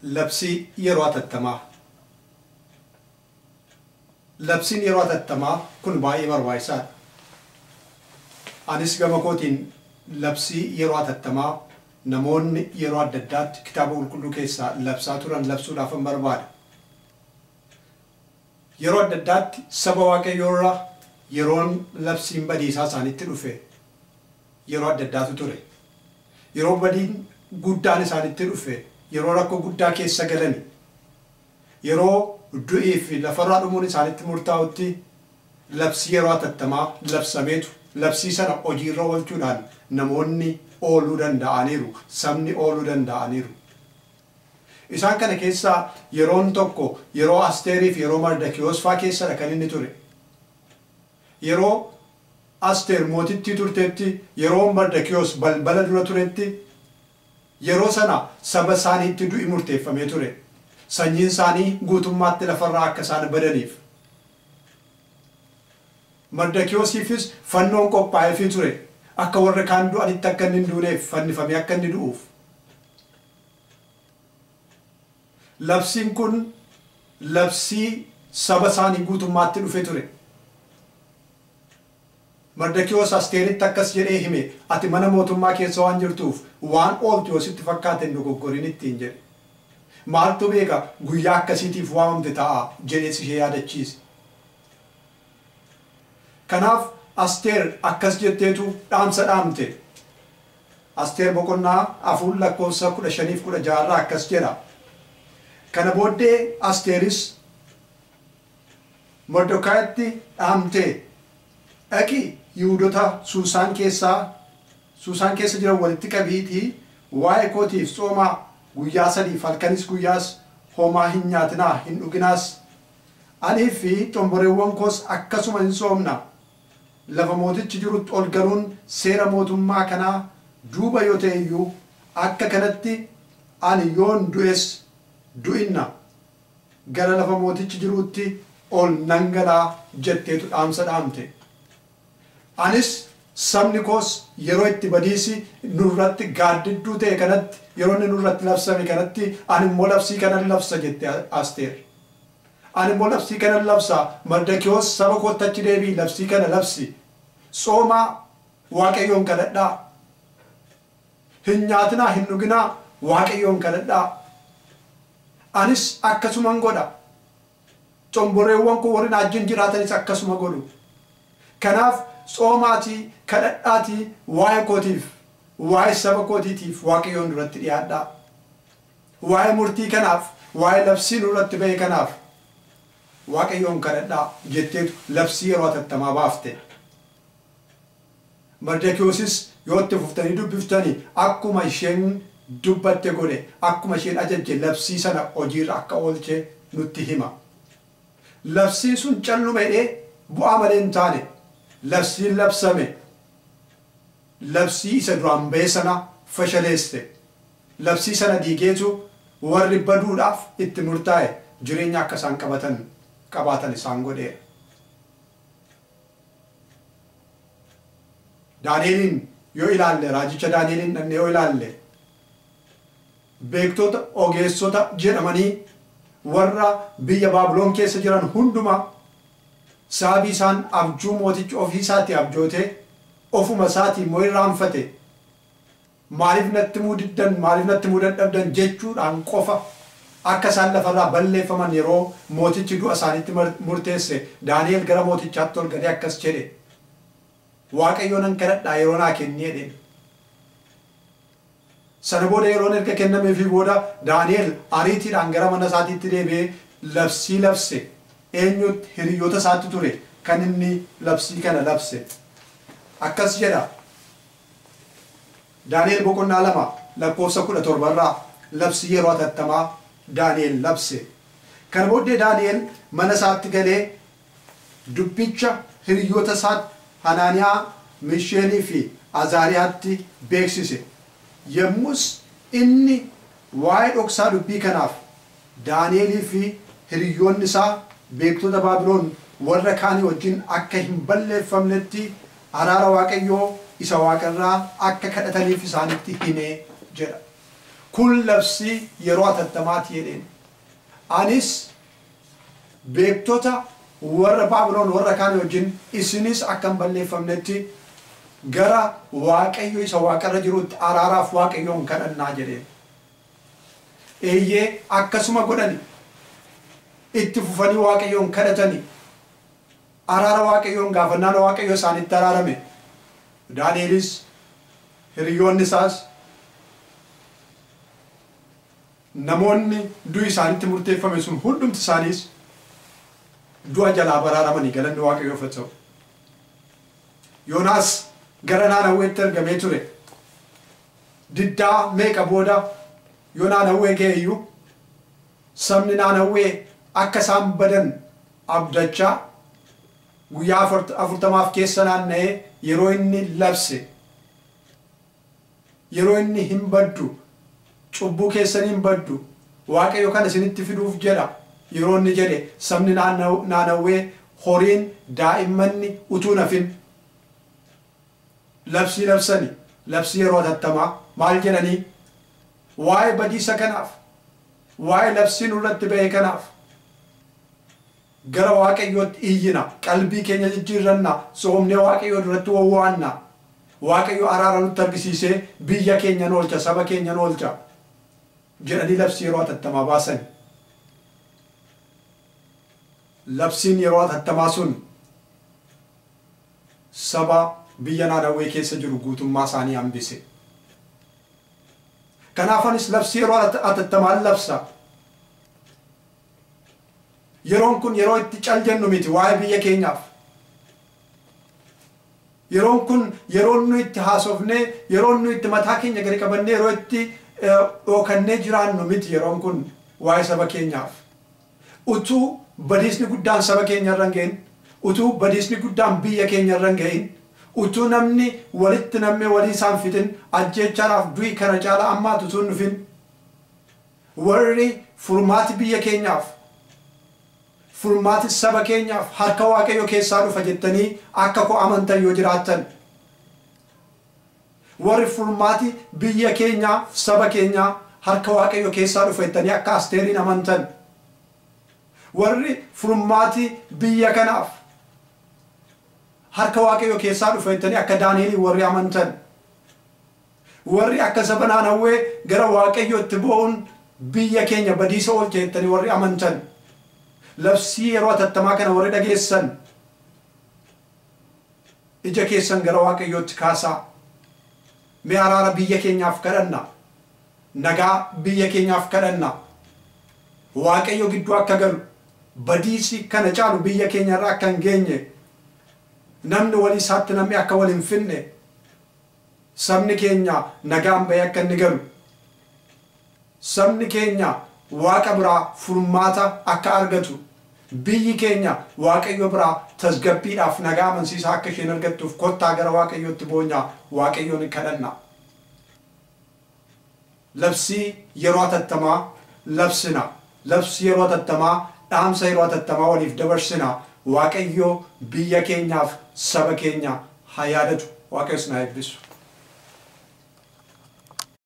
Labsii yeroo hatattamaa. Labsiin yeroo hatattamaa kun baay'ee barbaachisaadha. Anis gama kootiin labsii yeroo hatattamaa namoonni yeroo adda addaatti kitaaba qulqulluu keessaa labsaa turan labsuudhaafan barbaada. Yeroo adda addaatti saba Waaqayyoorra yeroon labsiin badiisaa isaanitti dhufe yeroo adda addaatu ture. Yeroo badiin guddaan isaanitti dhufe, yeroo rakkoo guddaa keessa galani, yeroo du'ii fi lafarraa dhumuun isaanitti murtaa'utti labsii yeroo hatattamaa labsameetu labsii sana hojiirra oolchuudhaan namoonni ooluu danda'aniiru, sabni ooluu danda'aniiru. Isaan kana keessaa yeroon tokko yeroo Asteerii fi yeroo Mardakiyoos faa keessadha kan inni ture. Yeroo Asteer mootittii turtetti, yeroo Mardakiyoos balbala dura turetti, yeroo sana saba isaaniitti du'i murteeffamee ture. Sanyiin isaanii guutummaatti lafarraa akka isaan badaniif. Mardakiyoosiifis fannoon qophaa'eefii ture. Akka warra kaan du'anitti akka inni hin duuneef fannifamee akka inni du'uuf. Labsiin kun labsii saba isaanii guutummaatti dhufe ture. Mardakiyoos Asteeritti akkas jedhee hime, ati mana mootummaa keessa waan jirtuuf waan ooltu yoo sitti fakkaate hin dogoggorin ittiin jedhe. Maaltu beeka guyyaa akkasiitiif waamamte ta'a jedhees ishee yaadachiise. Kanaaf Asteer akkas jetteetu dhaamsa dhaamte. Asteer boqonnaa 4 lakkoofsa 15 fi 16 irraa akkas jedha. Kana booddee Asteeris Mordokaayitti dhaamte, dhaqi Yihuudota Suusaan keessa jiran walitti qabiitii waa'ee kootiif tsoomaa guyyaa 3f halkanis guyyaas homaa hin nyaatinaa hin dhuginaas. Anii fi xomboreewwan koos akkasuma hin soomna. Lafa mootichi jirutti ol galuun seera mootummaa kanaa duuba yoo ta'e iyyuu akka kanatti ani yoon du'es du'inna gara lafa mootichi jiruutti ol nan galaa jetteetu dhaamsa dhaamte. Anis sabni koos yeroo itti badiisi nurratti gaaddidduu ta'e kanatti, yeroo inni nurratti labsame kanatti ani immoo labsii kanan labsa jette Asteer. Ani immoo labsii kanan labsa, Mardakiyoos saba kootti achi deebi'i labsii kana labsi. Tsoomaa Waaqayyoon kadhadhaa. Hin nyaatinaa hin dhuginaa Waaqayyoon kadhadhaa. Anis akkasuman godha. Xomboreewwan koo warri na wajjin jiraatanis akkasuma godhu. Kanaaf tsoomaatii kadhadhaatii waa'ee kootiif waa'ee saba kootiitiif Waaqayyoon duratti dhiyaadhaa. Waa'ee murtii kanaaf waa'ee labsii nurratti ba'e kanaaf Waaqayyoon kadhadhaa jetteetu labsii yeroo hatattamaa baafte. Mardekiyoosis yoo itti fuftanii dubbiftanii akkuma isheen dubbatte godhe, akkuma isheen ajajje labsii sana hojiirra akka oolche nutti hima. Labsiin sun calluma jedhee bu'aa malee hin taane. Labsiin labsame labsii isa duraan ba'e sana fashaleesse. Labsii sana diigeetu warri baduudhaaf itti murtaa'e jireenya akka isaan qabaatan isaan godheera. Daani'eliin yoo ilaalle, raajicha Daani'eliin dhannee yoo ilaalle, beektota ogeessota jedhamanii warra biyya Baabiloon keessa jiran hundumaa sababii isaan abjuu mootichi ofii isaatii abjootee ofuma isaatii immoo irraanfate maaliif natti himuu diddan, maaliif natti himuu dadhabdan jechuudhaan qofa akka isaan lafarraa balleeffaman yeroo mootichi du'a isaaniitti murteesse Daani'el gara mootichaatti ol galee akkas jedhe. Waaqayyo nan kadhadhaa yeroo naa kenni jedheen. Sana booda yeroon erga kennameefii booda Daani'el ariitiidhaan gara mana isaatiitti deebi'ee labsii labse. Eenyutti? Hiriyoota isaatti ture kan inni labsii kana labse. Akkas jedha. Daani'el boqonnaa 2 lakkoofsa 17 irraa labsii yeroo hatattamaa Daani'el labse. Kana booddee Daani'el mana isaatti galee dubbicha hiriyoota isaatti Hanaaniyaa, Misheelii fi Azaariyaatti beeksise. Yommus inni waa'ee dhoksaa dubbii kanaaf Daani'elii fi hiriyoonni isaa beektota Baabilon warra kaanii wajjin akka hin balleeffamnetti araara Waaqayyoo isa waaqarraa akka kadhataniif isaanitti hime jedha. Kun labsii yeroo atattamaati jedheen. Anis beektota warra Baabiloon warra kaan wajjin isinis akka hin balleeffamnetti gara Waaqayyo isa waaqarra jirutti araaraaf Waaqayyoon kadhannaa jedheen. Eeyyee, akkasuma godhani. Itti fufanii Waaqayyoon kadhatani. Araara Waaqayyoon gaafannaan Waaqayyo isaanitti araarame. Daani'elis hiriyoonni isaas namoonni du'i isaanitti murteeffame sun hundumti isaaniis du'a jalaa baraaramanii, galanni Waaqayyoof haa ta'u. Yoonaas gara Naanawweetti ergamee ture. Diddaa meeqa booda yoo Naanawwee ga'e iyyuu sabni Naanawwee akka isaan badan abdachaa guyyaa 40f keessa naanna'ee yeroo inni labse, yeroo inni hin baddu, cubbuu keessanii hin baddu, Waaqayyo kana isinitti fiduuf jedha yeroo inni jedhe, sabni Naanawwee horiin daa'immanni utuu nafin labsii labsani. Labsii yeroo atattamaa maal jedhanii? Waa'ee badiisa kanaaf, waa'ee labsii nurratti ba'e kanaaf gara Waaqayyootti iyyina, qalbii keenya jijjiirranna, soomnee Waaqayyoo duratti wawwaanna, Waaqayyo araara nutti argisiisee biyya keenya oolcha, saba keenya oolcha jedhanii labsii yeroo atattamaa baasan. Labsiin yeroo atattamaa sun saba biyya Naanawwee keessa jiru guutummaa isaanii hambise. Kanaaf anis labsii yeroo atattamaa labsa. Yeroon kun yeroo itti cal jennu miti waa'ee biyya keenyaaf. Yeroon kun yeroo nu itti haasofnee, yeroo nu itti mataa keenya gadi qabannee, yeroo itti dhookannee jiraannu miti yeroon kun waa'ee saba keenyaaf. Utuu badiisni guddaan saba keenya irra hin ga'in, utuu badiisni guddaan biyya keenya irra hin ga'in, utuu namni walitti nammee walii isaan fixin, ajjeechaadhaaf du'i kana caala ammaatu utuu hin dhufin, warri furmaati biyya keenyaaf, furmaati saba keenyaaf harka Waaqayyo keessaa dhufa jettanii akka koo amantan yoo jiraattan, warri furmaati biyya keenyaa, saba keenyaa harka Waaqayyo keessaa dhufa jettanii akka Asteeriin amantan, warri furmaati biyya kanaaf harka Waaqayyo keessaa dhufa jettanii akka Daani'elii warri amantan, warri akka saba Naanawwee gara Waaqayyootti boo'uun biyya keenya badiisa oolcha jettanii warri amantan, labsii yeroo atattamaa kana warri dhageessan ija keessan gara Waaqayyootti kaasaa. Mee araara biyya keenyaaf kadhanna, nagaa biyya keenyaaf kadhanna, Waaqayyo gidduu akka galu, badiisi kana caalu biyya keenya irra akka hin geenye, namni walii isaatti namni akka wal hin finne, sabni keenya nagaan bahee akka inni galu, sabni keenya Waaqa biraa furmaata akka argatu, biyyi keenya Waaqayyo biraa tasgabbiidhaaf nagaa amansiisaa akka isheen argattuuf kottaa gara Waaqayyootti boonyaa, Waaqayyoon kadhanna. Labsii yeroo atattamaa labsina. Labsii yeroo atattamaa, dhaamsa yeroo atattamaa waliif dabarsina. Waaqayyo biyya keenyaaf saba keenya haa yaadatu. Waaqayyo isin haa eebbisu.